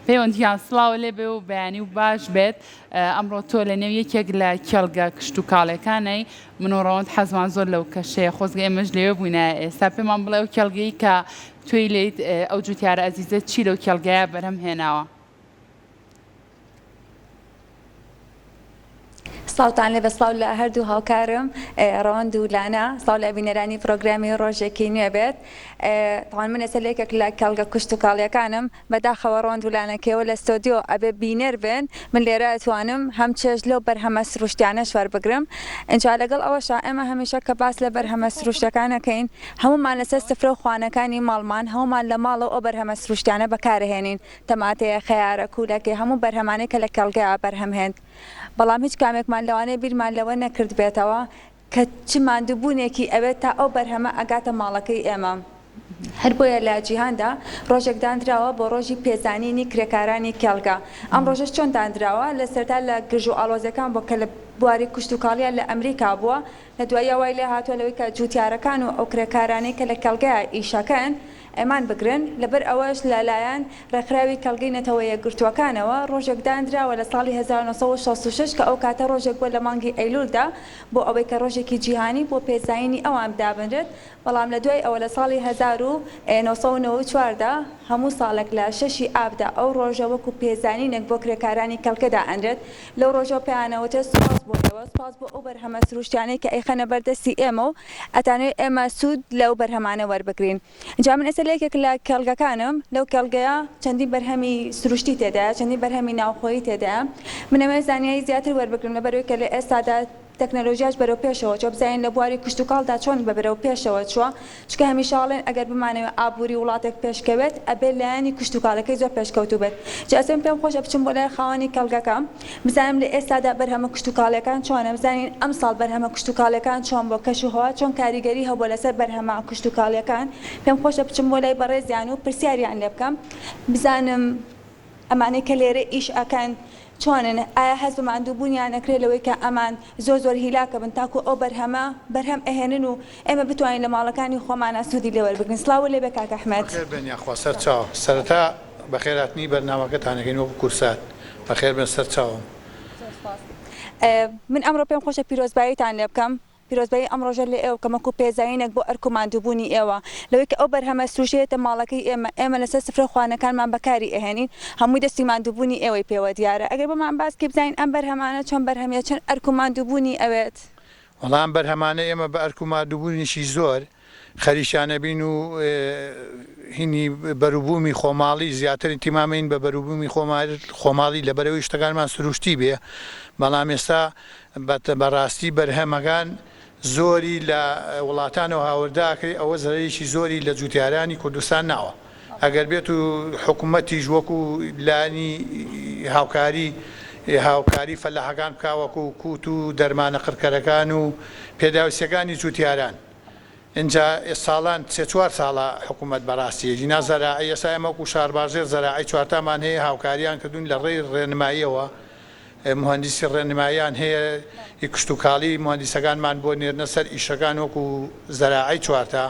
پەیوەند گیان سڵاوە لێ بێ و بەیانی و باش بێت ئەمڕۆ تۆ لە نێو یەکێک لە کێڵگە کشتوکاڵیەکانەی من و ڕەوەند حەزمان زۆر لەو کەشەیە خۆزگە ئێمەش لەوێ بووینایە ئێستا پێمان بڵێ ئەو کێڵگەی کە تۆی لێیت ئەو جوتیارە ئەزیزە چی لەو کێڵگەیە بەرهەم هێناوە؟ سڵاوتان لێبێ سڵاو لە هەردوو هاوکارم ڕەوەند و لانا سڵاو لە بینەرانی پرۆگرامی ڕۆژێکی نوێ بێت تاوان من ئێستا لە یەکێک لە کێڵگە کشتوکاڵیەکانم بەداخەوە ڕەوەند و لانە کێوە لە ستۆدیۆ ئەبێ بینەر بن من لێرە ئەتوانم هەم چێژ لەو بەرهەمە سروشتیانەش وەربگرم ئینجا لەگەڵ ئەوەشا ئێمە هەمیشە کە باس لە بەرهەمە سروشتەکان ئەکەین هەموومان لەسەر سفرە و خوانەکانی ماڵمان هەموومان لە ماڵەوە ئەو بەرهەمە سروشتیانە بەکارئەهێنین تەماتەیە، خەیارە، کوولەکەی، هەموو بەرهەمانەی کە لە کێڵگەیا بەرهەم هێنت. بەڵام هیچ کامێکمان لەوانەیە بیرمان لەوە نەکردبێتەوە کە چ ماندووبوونێکی ئەوێت تا ئەو بەرهەمە ئەگاتە ماڵەکەی ئێمە. هەر بۆیە لە جیهاندا ڕۆژێک داندراوە بۆ ڕۆژی پێزانینی کرێکارانی کێڵگە. ئەم ڕۆژەش چۆن داندراوە؟ لە سەرەتا لە گرژوئاڵۆزیەکان بووە کە لە بواری کشتوکاڵیا لە ئەمریکا بووە، لە دواییا وای لێ هاتووە لەوەی کە جووتیارەکان و ئەو کرێکارانەی کە لە کێڵگەیا ئیشەکەن مان بگرن، لەبەر ئەوەش لە لایەن ڕێکخراوی کێڵگەی نەتەوە یەکگرتووەکانەوە ڕۆژێک داندراوە لە ساڵی 1966 کە ئەو کاتە ڕۆژێک بووە لە مانگی ئەیلوولدا بۆ ئەوەی کە ڕۆژێکی جیهانی بۆ پێزانینی ئەوان دابنرێت بەڵام لە دوای ئەوە لە ساڵی 1994 دا هەموو ساڵێک لە شەشی ئابدا ئەو ڕۆژە وەکو پێزانینێک بۆ کرێکارانی کێڵگە دائەنرێت لەو ڕۆژەوە پێیان ئەوترێت سوپاس بۆ ئێوە، سوپاس بۆ ئەو بەرهەمە سروشتیانەی کە ئەیخەنە بەر دەستی ئێمە و ئەتانەوێت ئێمە سوود لەو بەرهەمانە وەربگرین. جا من ئێستا لە یەکێک لە کێڵگەکانم، لەو کێڵگەیە چەندین بەرهەمی سروشتی تێدایە، چەندین بەرهەمی ناوخۆیی تێدایە. من ئەمەوێت زانیاری زیاتر وەربگرم لەبەرئەوەی کە لە ئێستادا تەکنەلۆژیاش بەرەو پێشەوە چووە، بزانین لە بواری کشتوکاڵدا چۆن بە بەرەو پێشەوە چووە، چونکە هەمیشە ئەڵێن ئەگەر بمانەوێت ئابووری وڵاتێک پێشکەوێت ئەبێ لایەنی کشتوکاڵەکەی زۆر پێشکەوتوو بێت، جا ئێستا من پێم خۆشە بچم بۆ لای خاوەنی کێڵگەکە بزانم لە ئێستادا بەرهەمە کشتوکاڵیەکان چۆنە، بزانین ئەمساڵ بەرهەمە کشتوکاڵیەکان چۆن بووە، کەش و هەوا چۆن کاریگەری هەبووە لەسەر بەرهەمە کشتوکاڵیەکان، پێم خۆشە بچم بۆ لای بەڕێزیان و پرسیاریان لێ بکەم بزانم. ئەمانەی کە لێرە ئیش ئەکەن چۆنن؟ ئایا هەست بە ماندووبوونیان ئەکرێ لەوەی کە ئەمان زۆر زۆر هیلاکە بن تاکو ئەو بەرهەمە بەرهەم ئەهێنن و ئێمە بتوانین لە ماڵەکانی خۆمانا سوودی لێ وەربگرین؟ سڵاوو لێ بێ کاک ئەحمەد. بەخێر بێن یاخوا سەرچاوم. سەرەتا بەخێرهاتنی بەرنامەکەتان ئەکەین وەکو کورسات. بەخێر بێن سەرچاوم. زۆر سوپاس. من ئەمڕۆ پێم خۆشە پیرۆزباییتان لێ بکەم. پیرۆزبایی ئەم ڕۆژە لە ئێوە بکەم وەکو پێزانینێک بۆ ئەرک و ماندووبوونی ئێوە لەوەی کە ئەو بەرهەمە سروشتیە دێتە ماڵەکەی ئێمە، ئێمە لەسەر سفرە و خوانەکانمان بەکاری ئەهێنین، هەمووی دەستی ماندووبوونی ئێوەی پێوە دیارە. ئەگەر بۆمان باس بکەی بزانین ئەم بەرهەمانە چۆن بەرهەمیە، چەند ئەرک و ماندووبوونی ئەوێت؟ وەڵا ئەم بەرهەمانە ئێمە بە ئەرک و مادووبوونێکی زۆر خەریکیان ئەبین و هینی بەروبوومی خۆماڵی زیاتر ئیتیمامەین بە بەروبوومی خۆماڵی لەبەرئەوەی شتەکانمان سروشتی بێ بەڵام ئێستا بەڕاستی بەرهەمەکان زۆری لە وڵاتانەوە هاوردە ئەکرێ ئەوە زەرەرێکی زۆری لە جوتیارانی کوردستان ناوە ئەگەر بێت و حکومەتیش وەکو لایەنی هاوکاری هاوکاری فەلاحەکان بکا وەکو کوت و دەرمانە قڕکەرەکان و پێداویستیەکانی جوتیاران ئینجا ساڵان سێ چوار ساڵە حکومەت بەڕاستی ژینا زەراعی ئێستا ئێمە وەکو شارباژێڕ زەراعی چوارتامان هەیە هاوکاریان کردوون لە ڕێی ڕێنماییەوە موهەندیسی ڕێنماییان هەیە ی کشتوکاڵی موهەندیسەکانمان بۆ نێردنە سەر ئیشەکان وەکو زەراعی چوارتا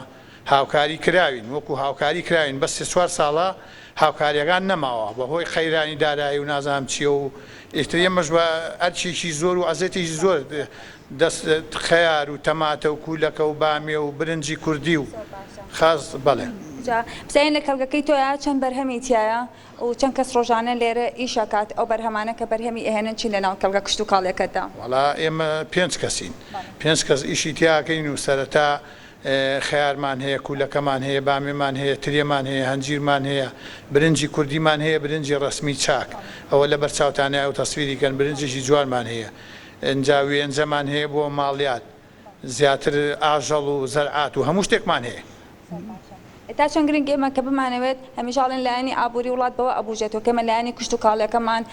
هاوکاری کراوین وەکو هاوکاری کراوین بەس سێ چوار ساڵە هاوکاریەکان نەماوە بەهۆی قەیرانی دارایی و نازانم چیە و ئیتر ئێمەش بە ئەرکێکی زۆر و ئەزێتێکی زۆر دەست خەیار و تەماتە و کولەکە و بامیە و برنجی کوردی و خاس بەڵێ. جا بزانین لە کەڵگەکەی تۆیا چەند بەرهەمی تیایە و چەند کەس ڕۆژانە لێرە ئیش ئەکات ئەو بەرهەمانە کە بەرهەمی ئەهێنن چین لەناو کێڵگە کشتوکاڵیەکەتدا؟ وەڵا ئێمە پێنج کەسین پێنج کەس ئیشی تیاکەین و سەرەتا خەیارمان هەیە، کولەکەمان هەیە، بامێمان هەیە، ترێمان هەیە، هەنجیرمان هەیە، برنجی کوردیمان هەیە، برنجی ڕەسمی چاک ئەوە لەبەر چاوتانایە و تەسویری کەن، برنجێکی جوانمان هەیە، ئینجا وێنجەمان هەیە بۆ ماڵیات، زیاتر ئاژەڵ و زەرعات و هەموو شتێکمان هەیە. زۆر باشە. تا چەند گرنگە ئێمە کە بمانەوێت هەمیشە ئەڵێن لایەنی ئابووری وڵات بەوە ئەبوژێتەوە کە ئێمە لایەنی کشتوکاڵیەکەمان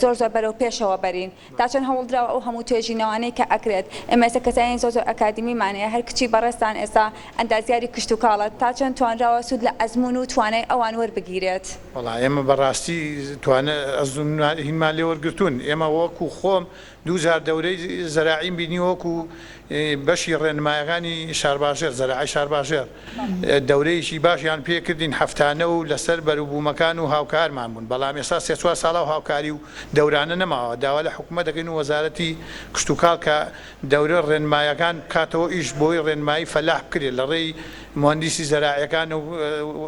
زۆر زۆر بەرەو پێشەوە بەرین. تا چەند هەوڵدراوە ئەو هەموو توێژینەوانەی کە ئەکرێت، ئێمە ئێستا کەسانی زۆر زۆر ئەکادیمیمان هەیە، هەر کچی بەڕێزتان ئێستا ئەندازیاری کشتوکاڵە، تا چەند توانراوە سوود لە ئەزموون و توانای ئەوان وەربگیرێت؟ وەڵا ئێمە بەڕاستی توانا ئەزموون هینمان لێ وەرگرتوون، ئێمە وەکو خۆم دوو جار دەورەی زەراعیم بینیوە وەکو بەشی ڕێنمایەکانی شارباژێڕ، زەراعەی شارباژێڕ، دەورەیەکی باشیان پێ کردین هەفتانە و لەسەر بەروبوومەکان و هاوکارمان بوون، بەڵام ئێستا سێ چوار ساڵە ئەو هاوکاری و دەورانە نەماوە، داوا لە حکومەت دەکەین و وەزارەتی کشتوکاڵ کە دەورە ڕێنمایەکان بکاتەوە ئیش بۆی ڕێنمایی فەلاح بکرێت لە ڕێی موهەندیسی زەراعیەکان و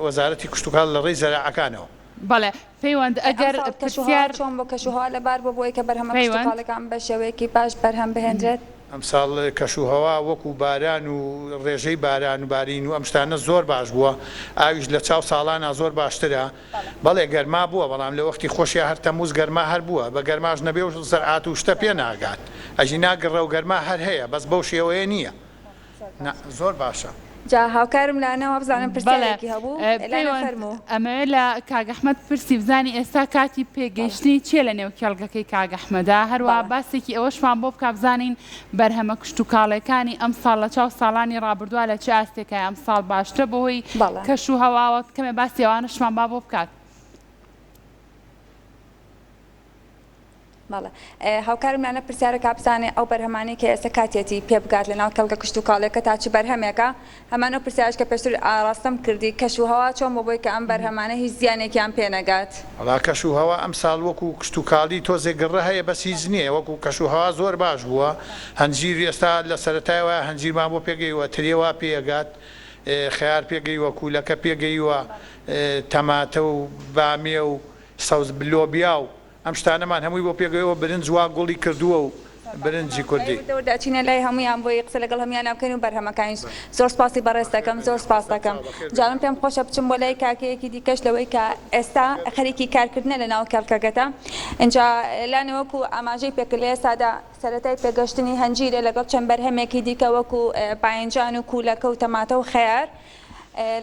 وەزارەتی کشتوکاڵ لە ڕێی زەراعەکانەوە. بەڵێ پەیوەند ئەگەر ئەمساڵ کەشوهەوا پرسیار چۆن بوو؟ کەشوهەوا لەبار بوو بۆ ئەوەی کە بەرهەمە پەیوەند. کشتوکاڵیەکان بە شێوەیەکی باش بەرهەم بهێندرێت؟ ئەمساڵ کەشوهەوا وەکو باران و ڕێژەی باران بارین و ئەم شتانە زۆر باش بووە، ئاویش لە چاو ساڵانا زۆر باشترە، بەڵێ گەرما بووە بەڵام لە وەختی خۆشیا هەر تەموز گەرما هەر بووە، بە گەرماش نەبێ و زەرعات و شتە پێ ناگات، ئەگینا گڕە و گەرما هەر هەیە بەس بەو شێوەیە نییە. نا زۆر باشە. جا هاوکارم لانە وابزانم بەڵێ پرسیارێکی هەبوو لانە پەیوەند فەرموو. ئەمەوێ لە کاک ئەحمەد پرسی بزانی ئێستا کاتی بەڵێ. پێگەیشتنی چیە لە نێو کێڵگەکەی کاک ئەحمەدا هەروەها بەڵێ. باسێکی ئەوەشمان بۆ بکا بزانین بەرهەمە کشتوکاڵێکانی ئەمساڵ لە چاو ساڵانی ڕابردووا لە چ ئاستێکایە ئەمساڵ باشترە بەهۆی بەڵێ. کەش و هەواوە کەمێ باسی ئەوانەشمان با بۆ بکات. بەڵێ هاوکارم لانە پرسیارەکە بزانێ ئەو بەرهەمانەی کە ئێستا کاتیەتی پێ بگات لە ناو کێڵگە کشتوکاڵیەکە تا چ بەرهەمێکە هەمان ئەو پرسیارەش کە پێشتر ئاڕاستەم کردی کەش و هەوا چۆن بۆ بۆی کە ئەم بەرهەمانە هیچ زیانێکیان پێ نەگات؟ وەڵا کەش و هەوا ئەمساڵ وەکو کشتوکاڵی تۆزێک گڕە هەیە بەس هیچ نییە وەکو کەش و هەوا زۆر باش بووە هەنجیر ئێستا لە سەرەتایەوە هەنجیرمان بۆ پێگەیوە ترێ وا پێگات خەیار پێگەیوە کوولەکە پێگەیوە تەماتە و بامێ و سەوز لۆبیا و ئەم شتانەمان هەمووی بۆ پێگەیەوە برنج وا گوڵی کردووە و برنجی کوردی. وردە وردە ئەچینە لای هەموویان بۆی قسە لەگەڵ هەموویانا بکەین و بەرهەمەکانیش زۆر سوپاسی بەڕێزت دەکەم زۆر سوپاست دەکەم جا من پێم خۆشە بچم بۆ لای کاکەیەکی دیکەش لەوەی کە ئێستا خەریکی کارکردنە لە ناو کێڵکەکەتا ئینجا لانە وەکو ئاماژەی پێکرد لە ئێستادا سەرەتای پێگەشتنی هەنجیرە لەگەڵ چەند بەرهەمێکی دیکە وەکو باینجان و کوولەکە و تەماتە و خەیار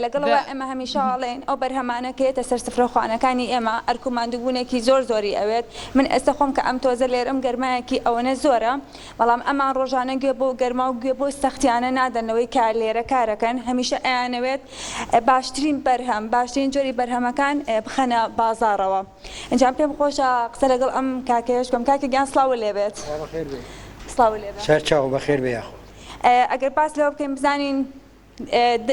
لەگەڵ ئەوە ئێمە هەمیشە ئەڵێین ئەو بەرهەمانە کە یەتە سەر سفرەخوانەکانی ئێمە ئەرک و ماندووبوونێکی زۆر زۆری ئەوێت، من ئێستا خۆم کە ئەم تۆزە لێرەم گەرمایەکی ئەوەنە زۆرە، بەڵام ئەمان ڕۆژانە گوێ بۆ گەرما و گوێ بۆ سەختیانە نادەن لەوەی کە لێرە کارەکەن، هەمیشە ئەیانەوێت باشترین بەرهەم، باشترین جۆری بەرهەمەکان بخەنە بازاڕەوە. ئینجا پێم خۆشە قسە لەگەڵ ئەم کاکەیەش بکەم، کاکە گیان سڵاوت لێ بێت. خوا بەخێر بێی. سڵاوت لێ بێ. سەر چاو بەخێر بێی یاخوا. ئەگەر باس لەوە بکەین بزانین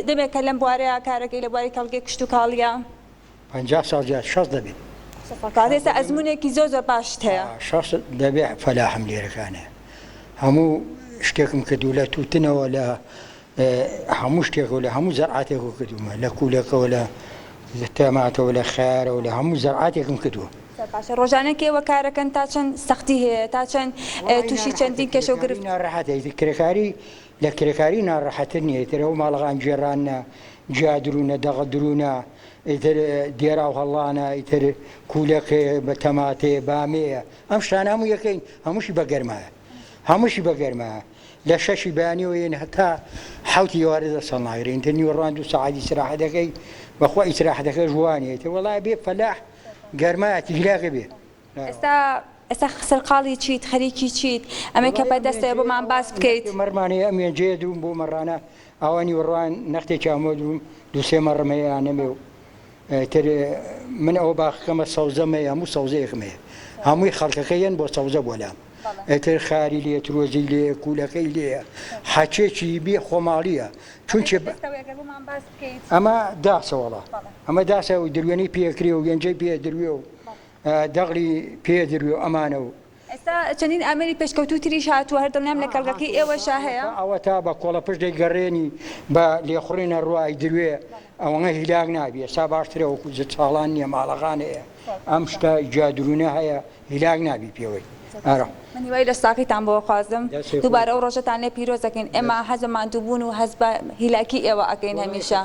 دەمێکە لەم بوارەیا کارەکەی لە بواری کەڵگەی کشتوکاڵیە؟ 50 ساڵ زیاد شەست دەبێ. شەست ساڵ کەواتە ئێستا ئەزموونێکی زۆر زۆر باشت هەیە. شەست دەبێ فەلاحم لێرەکانێ هەموو شتێکم کردوو لە تووتنەوە لە هەموو شتێکەوە لە هەموو زەرعاتێکەوە کردوومە لە کوولەکەوە لە تەماتەوە لە خەیارەوە لە هەموو زەرعاتێکم کردووە. زۆر باشە ڕۆژانە کە ئێوە کارەکەن تا چەند سەختی هەیە تا چەند تووشی چەندین کێشە و گرفت؟ ناڕەحەتە ئیتر کرێکاری لە کرێکاری ناڕەحەتر نیە ئیتر ئەو ماڵەغان گێڕاننە جیا درونە دەغڵ درونە ئیتر دێراو هەڵانە ئیتر کولەکەیە بە تەماتەیە بامێیە ئەم شتانە هەموو یەکەین هەمووشی بە گەرمایە هەمووشی بە گەرمایە لە شەشی بەیانیەوە یێن هەتا حەوتی ئێوارە دەست هەڵناگرین ئیتر نیوەڕوان دوو سەعات ئیسراحەت دەکەی بەخوا ئیسراحەتەکەش وانیە ئیتر وەڵا بێ فەلاح گەرمایە تیلاکە بێ. ئێستا ئێستا سەرقاڵی چیت خەریکی چیت ئەمەی کە بەدەستەوە بۆمان باس بکەیت. مەڕمان هەیە ئەم وێنجەیە دووم بۆ مەڕانە ئاوا نیوەڕوان نەختێکی ئەمە دووم دوو سێ مەڕم هەیە ئانەمێ و تر من ئەوە باخەکەمە سەوزەم هەیە هەموو سەوزەیەکم هەیە هەمووی خەڵکەکە یەن بۆ سەوزە بۆ لام ئیتر خاری لێ ترۆزی لێ کوولەکەی لێیە حەچێکی بێ خۆماڵیە چونکێ ئەمە داسە وەڵا ئەمە داسە و دروێنەی پێکرێ و وێنجەی پێ دروێ و دەغڵی پێ دروێ و ئەمانە و. ئێستا چەندین ئامێری پێشکەوتوو تریش هاتووە هەر دڵنیام لە کێڵگەکەی ئێوەشا هەیە. ئەوەتا بە کۆڵەپشت دەیگەڕێنی بە لێخوڕینە ڕوا ئەیدروێ ئەوەنە هیلاک نابی ئێستا باشترە وەکو ساڵان نیە ماڵەغان هەیە ئەم شتە جادروونە هەیە هیلاک نابی پێوەی ئارا. من هیوای لەش ساغیتان بۆ ئەخوازم دووبارە ئەو ڕۆژەتان لێ پیرۆز ئەکەین ئێمە حەز بە ماندووبوون و هەست بە هیلاکی ئێوە ئەکەین هەمیشە.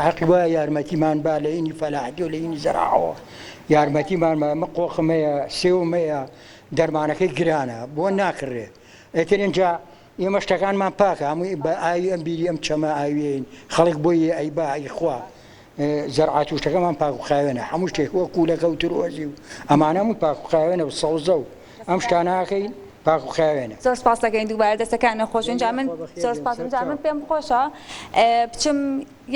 حەقی وایە یارمەتیمان با لە هینی فەلاحەتی و لە هینی زەراعەوە یارمەتیمان با من قۆخم هەیە سێوم هەیە دەرمانەکەی گرانە بۆ ناکڕێ ئیتر ئینجا ئێمە شتەکانمان پاکە هەمووی بە ئاوی ئەم بیری ئەم چەمە ئاویین خەڵک بۆی یە ئەیبا ئەیخوا زەرعات و شتەکەمان پاک و خاوێنە هەموو شتێک وەک کوولەکە و ترۆزی و ئەمانە هەمووی پاک و خاوێنە و سەوزە و ئەم شتانە ئەکەین پاک و خاوێنە. زۆر سپاس دەکەین دووبارە دەستەکانت خۆش ئینجا من زۆر سپاس ئینجا من پێم خۆشە بچم.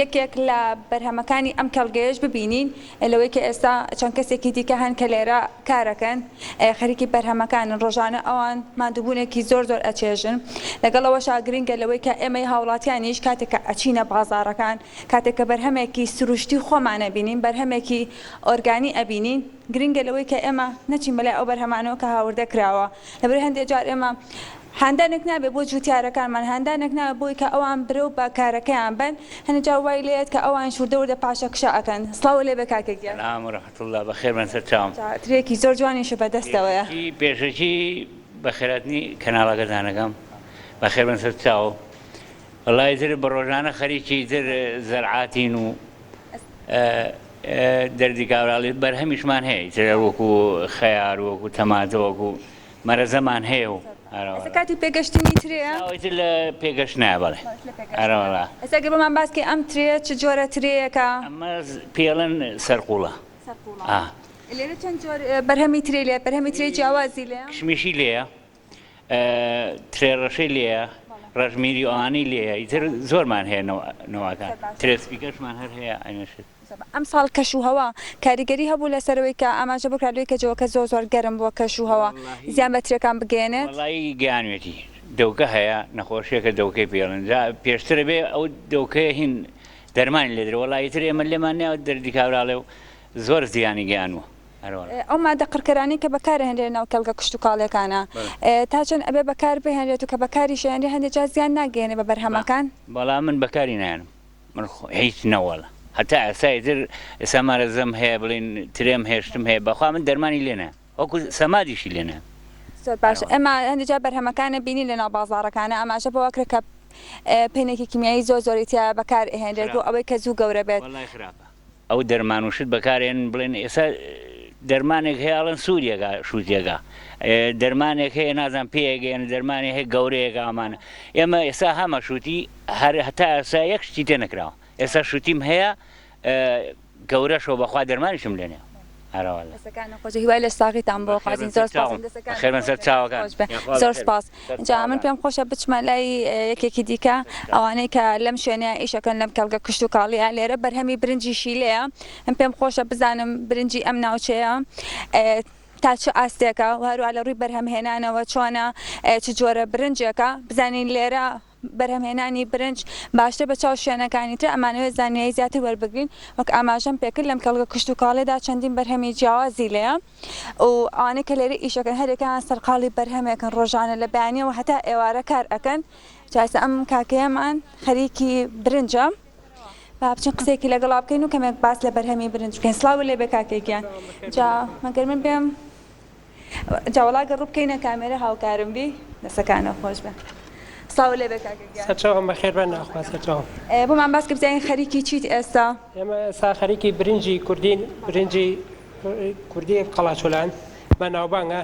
یەکێک لە بەرهەمەکانی ئەم کێڵگەیەش ببینین لەوەی کە ئێستا چەند کەسێکی دیکە هەن کە لێرە کارەکەن خەریکی بەرهەمەکانن ڕۆژانە ئەوان ماندووبوونێکی زۆر زۆر ئەچێژن لەگەڵ ئەوەشا گرنگە لەوەی کە ئێمەی هاوڵاتیانیش کاتێک کە ئەچینە بازاڕەکان کاتێک کە بەرهەمێکی سروشتی خۆمان ئەبینین بەرهەمێکی ئۆرگانی ئەبینین گرنگە لەوەی کە ئێمە نەچین بەلای ئەو بەرهەمانەوە کە هاوردە کراوە لەبەر هەندێک جار ئێمە هاندانێک نابێت بۆ جوتیارەکانمان، هاندانێک نابێت بۆی کە ئەوان برەو بە کارەکەیان بەن، هەنێ جار وای لێیەت کە ئەوانیش وردە وردە پاشەکشە ئەکەن. سڵاوو لێبێ کاکە گیان. سلام و رحمە اللە بەخێر بن سەر چاوم. ترێکی زۆر جوانیشە بە دەستەوەیە. پێشەکی پێشەکی بەخێرهاتنی کەناڵەکەتان ئەکەم بەخێر بن سەر چاو وەڵا ئیتر بە ڕۆژانە خەریکی ئیتر زەرعاتین و دەردی کابراڵی بەرهەمیشمان هەیە ئیتر وەکو خەیار وەکو تەماتە وەکو مەرەزەمان هەیە و ئێستا کاتی پێگەشتنی ترێیە؟ ئیتر لە پێگەشتنایە بەڵێ ئەرەوەڵا. ئێستا گەر بۆمان باس کەی ئەم ترێیە چ جۆرە ترێیەکە؟ ئەمە پێڵێن سەرقوڵە. سەرقوڵە. ئا. لێرە چەند جۆر بەرهەمی ترێی لێیە؟ بەرهەمی ترێی جیاوازی لێیە؟ کشمیشی لێیە، ترێ ڕەشەی لێیە، ڕەشمیری ئەوانەی لێیە، ئیتر زۆرمان هەیە نەوعەکان. ترێ سپیکەشمان هەر هەیە ئەینەشت. ئەمساڵ کەش و هەوا کاریگەری هەبوو لەسەر ئەوەی کە ئاماژە بکرا لەوەی کە جەوەکە زۆر زۆر گەرم بووە کەش و هەوا زیان بە ترێکان بگەیەنێت؟ وەڵایی گەیانوێتی دەوکە هەیە نەخۆشیەکە دەوکەی پێڵن جا پێشتر بێ ئەو دەوکەیە هین دەرمانی لێ درێ وەڵایی تر ئێمە لێمان نایە دەردی کابراڵێ و زۆر زیانی گەیانوە هەروەڵا. ئەو مادە قڕکەرانەی کە بەکارئەهێنرێن ناو کێڵگە کشتوکاڵیەکانە تا چەند ئەبێ بەکار بهێنرێت و کە بەکاریش ئەهێنرێ هەندێ جار زیان ناگەیەنێ بە بەرهەمەکان؟ وەڵا من بەکاری نایەنم من خۆ هیچ نەوەڵا هەتا ئێستا ئیتر ئێستا مەرەزەم هەیە بڵێن ترێم هەیە شتم هەیە بەخوا من دەرمانی لێ نایەم وەکو سەمادیشی لێ نایەم. زۆر باشە ئێمە هەندێک جار بەرهەمەکانە بینین لەناو بازاڕەکانە ئاماژە بەوە کرا کە پەینێکی کیمیایی زۆر زۆری تیا بەکار ئەهێنرێت بۆ ئەوەی کە زوو گەورە بێت. وەڵای خراپە ئەو دەرمان و شت بەکارێنن بڵێن ئێستا دەرمانێک هەیە ئەڵێن سووریەکە شووتیەکە دەرمانێک هەیە نازان پێگەێن دەرمانی هەیە گەورەیەکە ئەمانە ئێمە ئێستا هەمە شووتی هەر هەتا ئێستا یەک شتی تێ نەکراوە ئێستا شووتیم هەیە گەورەشەوە بەخوا دەرمانیشم لێنێ هەرەوەلا. دەستەکانت خۆش هیوای لەش ساغیتان بۆ خوازین زۆر سپاس دەستەکانت خێربن سەر چاوەکان خۆش بێ زۆر سپاس جا من پێم خۆشە بچمە لای یەکێکی دیکە ئەوانەی کە لەم شوێنەیە ئیشەکەن لەم کێڵگە کشتوکاڵیە لێرە بەرهەمی برنجیشی لێیە من پێم خۆشە بزانم برنجی ئەم ناوچەیە تا چ ئاستێکە و هەروە لە ڕووی بەرهەمهێنانەوە چۆنە چ جۆرە برنجێکە بزانین لێرە بەرهەمهێنانی برنج باشترە بە چاو شوێنەکانی تر، ئەمانەوێت زانیاری زیاتر وەربگرین، وەک ئاماژەم پێکرد لەم کێڵگە کشتوکاڵیەدا چەندین بەرهەمی جیاوازی لێیە و ئەوانەی کە لێرە ئیشەکەن هەریەکەیان سەرقاڵی بەرهەمێکن ڕۆژانە لە بەیانیەوە هەتا ئێوارە کار ئەکەن، جا ئێستا ئەم کاکەیەمان خەریکی برنجە با بچین قسەیەکی لەگەڵا بکەین و کەمێک باس لە بەرهەمی برنج بکەین. سڵاوت لێبێ کاکە گیان جا مەگەر من بێم جا وەڵا گەر ڕوو بکەینە کامێرە هاوکارم بی دەسەکانت خۆش بێ سڵاو لێ بێ کاکە گیان. سەرچاوم بەخێر بێن ناخوا سەرچاوم. بۆمان باس کە بزانین خەریکی چیت ئێستا؟ ئێمە ئێستا خەریکی برنجی کوردین برنجی کوردی قەڵاچۆلان بە ناوبانگە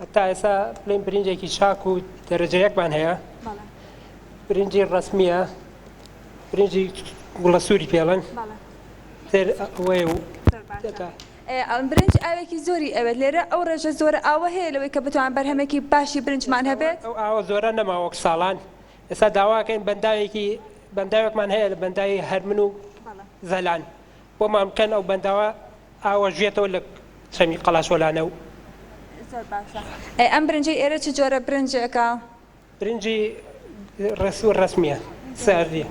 هەتا ئێستا بڵێن برنجێکی چاک و دەرەجە یەکمان هەیە برنجی ڕەسمیە برنجی گوڵە سووری پێڵن تر ئەوەیە و برنج ئاوێکی زۆری ئەوێت، لێرە ئەو ڕێژە زۆرە ئاوە هەیە لەوەی کە بتوانین بەرهەمێکی باشی برنجمان هەبێت؟ ئەو ئاوە زۆرە نەماوە وەک ساڵان، ئێستا داواکەین بەنداوێکی بەنداوێکمان هەیە لە بەنداوی هەرمن و زەلان بۆمان بکەن ئەو بەنداوە ئاوە ژێتەوە لە چەمی قەڵاچۆلانە و. زۆر باشە ئەم برنجەی ئێرە چ جۆرە برنجێکە؟ برنجی ڕەسمیە ساردیە.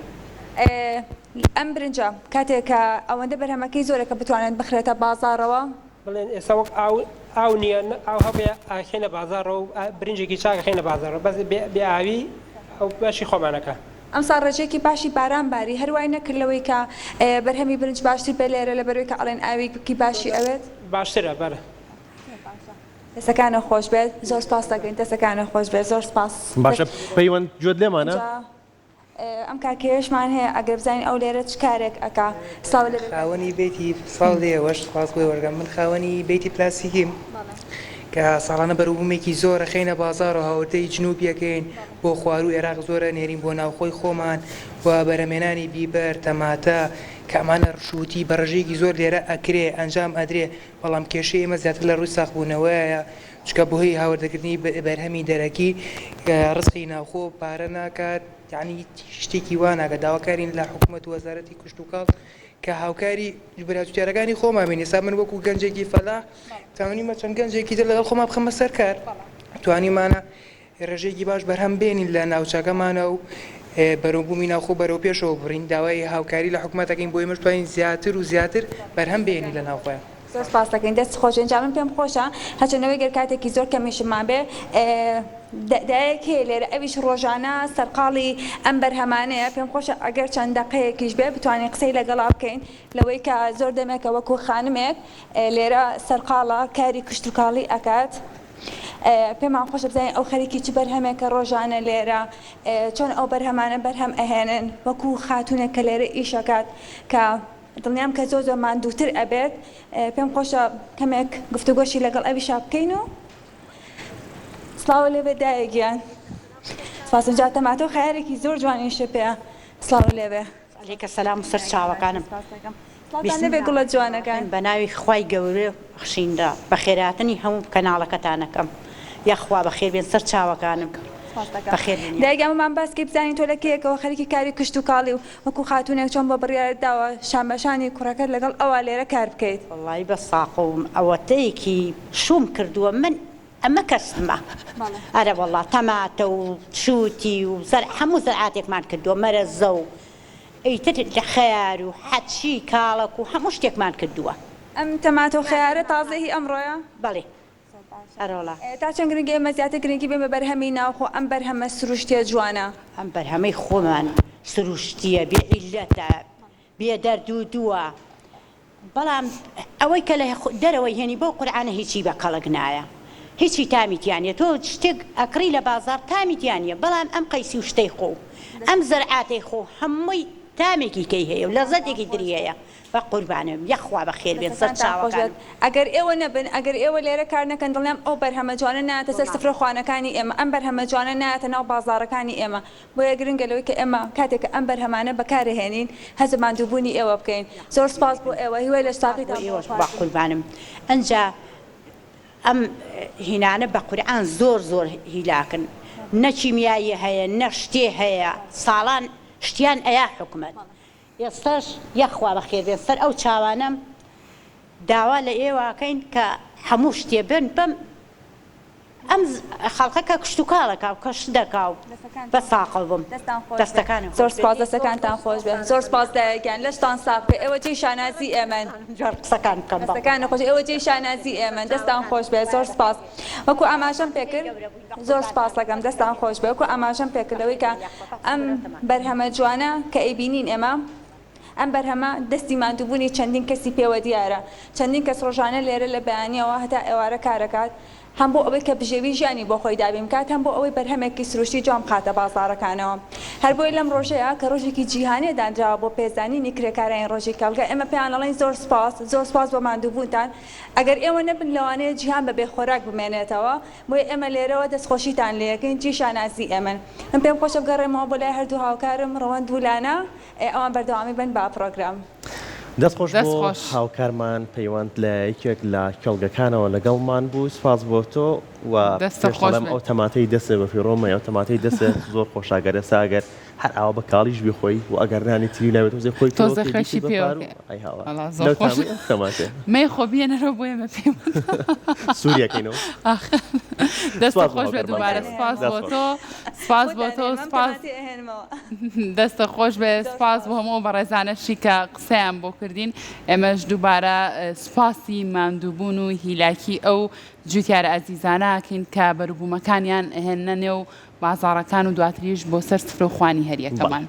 ئەم برنجە کاتێک کە ئەوەندە بەرهەمەکەی زۆرە کە بتوانێت بخرێتە بازاڕەوە؟ بڵێن ئێستا وەک ئاو ئاو نییە ئاو هەبێ ئاخێنە بازاڕەوە و برنجێکی چاک ئەخەینە بازاڕەوە بەس بێ بێ ئاوی ئەو بەشی خۆمانەکە. ئەمساڵ ڕێژەیەکی باشی باران باری هەر وای نەکرد لەوەی کە بەرهەمی برنج باشتر بێ لێرە لەبەرئەوەی کە ئەڵێن ئاوێکی باشی ئەوێت؟ باشترە بەڵێ. باشە. دەسەکانت خۆش بێت زۆر سپاس دەکەین دەسەکانت خۆش بێت زۆر سپاس. باشە پەیوەند گوێت لێمانە؟ ئینجا ئەم کاکەیەشمان هەیە ئەگەر بزانین ئەو لێرە چ کارێک ئەکا سڵاو لێ بێت. خاوەنی بەیتی سڵاو لێوەش سپاس بۆ ئێوەش من خاوەنی بەیتی پلاستیکیم کە. کە ساڵانە بەروبوومێکی زۆر ئەخەینە بازاڕ و هاوردەی جنوبی ئەکەین بۆ خواروو ئێراق زۆر ئەنێرین بۆ ناوخۆی خۆمان و بەرهەمێنانی بیبەر، تەماتە کە ئەمانە ڕشووتی بە ڕێژەیەکی زۆر لێرە ئەکرێ ئەنجام ئەدرێ بەڵام کێشەی ئێمە زیاتر لە ڕووی ساغبوونەوەیە چونکە بەهۆی هاوردەکردنی بەرهەمی دەرەکی ڕزقی ناوخۆ پارە ناکات یانی شتێکی وا ناکات داواکارین لە حکومەت و وەزارەتی کشتوکاڵ کە هاوکاری برا جوتیارەکانی خۆمان بین ئێستا من وەکو گەنجێکی فەلاح توانیمە چەند گەنجێکی تر لەگەڵ خۆمان بخەمە سەر کار توانیمانە ڕێژەیەکی باش بەرهەم بێنین لە ناوچەکەمانە و بەرەوبوومی ناوخۆ بەرەو پێشەوە بڕین داوای هاوکاری لە حکومەت دەکەین بۆ ئێمەش توانین زیاتر و زیاتر بەرهەم بێنین لە ناوخۆیان. زۆر سپاست دەکەین دەست خۆش ئینجا من پێم خۆشە هەرچەندەوەی گەر کاتێکی زۆر کەمیشم مابێ دایەک هەیە لێرە ئەویش ڕۆژانە سەرقاڵی ئەم بەرهەمانەیە پێم خۆشە ئەگەر چەند دەقەیەکیش بێ بتوانین قسەی لەگەڵا بکەین لەوەی کە زۆر دەمێکە وەکو خانمێک لێرە سەرقاڵە کاری کشتوکاڵی ئەکات پێمان خۆشە بزانین ئەو خەریکی چ بەرهەمێکە ڕۆژانە لێرە چۆن ئەو بەرهەمانە بەرهەم ئەهێنن وەکو خاتونێک کە لێرە ئیشەکات کە دڵنیام کە زۆر زۆر ماندووتر ئەبێت پێم خۆشە کەمێک گفتوگۆشی لەگەڵ ئەویشا بکەین و سڵاو لێ بێت دایە گیان سپاس جا تەماتە و خەیارێکی زۆر جوانیشە پێ سڵاو لێ بێ. علیک سلام سەر چاوەکانم. سڵاوتان لێبێ گوڵە جوانەکان. بە ناوی خوای گەورە بەخشینرا بەخێرهاتنی هەموو کەناڵەکەتان ئەکەم یاخوا بەخێر بێن سەر چاوەکانم بەخێر بێن. دایە گیان بۆمان باس کەی بزانین تۆ لە کەیەکەوە خەریکی کاری کشتوکاڵی و وەکو خاتوونێک چۆن بۆ بڕیارت داوە شانبەشانی کوڕەکەت لەگەڵ ئەوا لێرە کار بکەیت؟ وەڵایی بە ساقەوم ئەوەتەیەکی شووم کردووە من ئەمە کەسبمە ئەرە وەڵا تەماتە و شووتی و زەرع هەموو زەرعاتێکمان کردووە مەرەزە و ئیتر خەیار و حەچی کاڵەک و هەموو شتێکمان کردووە. ئەم تەماتە و خەیارە تازەی هی ئەمڕۆیە؟ بەڵێ ئەرەوەڵا. تا چەند گرنگە ئێمە زیاتر گرنگی بەین بە بەرهەمی ناوخۆ ئەم بەرهەمە سروشتیە جوانە؟ ئەم بەرهەمەی خۆمان سروشتیە بێ عیللەتە بێ دەرد و دووە بەڵام ئەوەی کە لە دەرەوەی هێنی بەو قورعانە هیچی بە کەڵک نایە هیچی تامی تیا نیە تۆ شتێک ئەکڕی لە بازاڕ تامی تیا نیە بەڵام ئەم قەیسی و شتەی خۆو ئەم زەرعاتەی خۆو هەمووی تامێکی کەی هەیە و لەزەتێکی تری هەیە بە قوربانم یەخوا بەخێر بێن سەر دەستەکانتان خۆش بێت چاوەکانم. ئەگەر ئێوە نەبن ئەگەر ئێوە لێرە کار نەکەن دڵنیام ئەو بەرهەمە جوانە نایەتە سەر سفرە خوانەکانی ئێمە ئەم بەرهەمە جوانە نایەتە ناو بازاڕەکانی ئێمە بۆیە گرنگە لەوەی کە ئێمە کاتێک کە ئەم بەرهەمانە بەکارئەهێنین هەست بە ماندووبوونی ئێوە بکەین. زۆر سوپاس بۆ ئێوە هیوای سوپاس بۆ لەشساغیتان بۆ ئێوەش ئەخوازین. بەقوربانم ئەنجا ئەم هینانە بە قورعان زۆر زۆر هیلاکن نە کیمیایی هەیە نە شتێ هەیە ساڵان شتیان ئەیا حکومەت ئێستاش یاخوا بەخێربێن سەر ئەو چاوانەم داوا لە ئێوە ئەکەین کە هەموو شتێ بن بەم ئەم خەڵکە کە کشتوکاڵ ئەکا و کە شت دەکا و بە ساقڵ بم دەستان خۆش بێ. دەستەکانم زۆر خۆش بێ سپاس زۆر دەستەکانتان زۆر خۆش بێ سپاستان زۆر ئەکەم سپاس دایە گیان لەشتان ساغ بێ ئێوە جێی شانازی ئێمەن. جوان قسەکان بکەم بە دەستەکانت قوربان. خۆش ئێوە جێی شانازی ئێمەن دەستان خۆش بێ زۆر سپاس وەکو ئاماژەم پێکرد زۆر سپاس دەکەم دەستان خۆش بێ وەکو ئاماژەم پێکرد لەوەی کە ئەم بەرهەمە جوانە کە ئەیبینین ئێمە ئەم بەرهەمە دەستی ماندووبوونی چەندین کەسی پێوە دیارە، چەندین کەس ڕۆژانە لێرە لە بەیانییەوە هەتا ئێوارە کارەکات، هەم بۆ ئەوەی کە بژێوی ژیانی بۆ خۆی دابین بکات، هەم بۆ ئەوەی بەرهەمێکی سروشتی جوان بخاتە بازاڕەکانەوە. هەر بۆیە لەم ڕۆژەیا کە ڕۆژێکی جیهانییە دانراوە بۆ پێزانینی کرێکارانی ڕۆژی کێڵگە، ئێمە پێیان ئەڵێین زۆر سوپاس، زۆر سوپاس بۆ ماندووبوونتان، ئەگەر ئێوە نەبن لەوانەیە جیهان بە بێ خۆراک بمێنێتەوە، بۆیە ئێمە لێرەوە دەستخۆشیتان لێیەکەین، جێی شانازی ئێمەن. من پێم خۆشە بگەڕێمەوە بۆ لای هەردوو هاوکارم ڕەوەند و لانا. ئێ ئەوان بەردەوامی بن بە پڕۆگرام. دەست خۆش دەست بۆ خۆش. هاوکارمان پەیوەند لە یەکێک لە کێڵگەکانەوە لەگەڵمان بوو سوپاس بۆ تۆ و دەستت پێش خۆش دەڵێم بێت. ئەو تەماتەی دەستێ بە فیڕۆ مەیە ئەو تەماتەی دەستێ زۆر خۆشە گەر ئێستا ئەگەر هەر ئاوا بە کاڵیش بیخۆی و ئەگەر نانی تری ناوێ تۆزێ خۆی پێوە تۆزێ بکەی خوێشی بیکەی بە پێوە پارو بکەی ئەی هاوار وەڵا زۆر لەو خۆشە تامەی ئەو تەماتەیە. مەی خۆ بیەنەرەوە بۆ ئێمە پێمان. سووریەکەینەوە. ئاخ دەستت سوپاس بۆ خۆش بێت هاوکارمان دووبارە پەیوەند سوپاس دەست بۆ خۆش. تۆ سوپاس بۆ خۆتان تۆ ئێمەم سوپاس تەماتەی ئەهێنمەوە. دەستت خۆش بێ زۆر سوپاس بۆ سوپاس. هەموو ئەو بەڕێزانەشی کە قسەیان بۆ کردین ئێمەش دووبارە سوپاسی ماندووبوون و هیلاکی ئەو جوتیارە ئازیزانە ئەکەین کە بەروبوومەکانیان ئەهێننە نێو بازاڕەکان و دواتریش بۆ سەر سفرە و خوانی بەڵێ هەریەکەمان.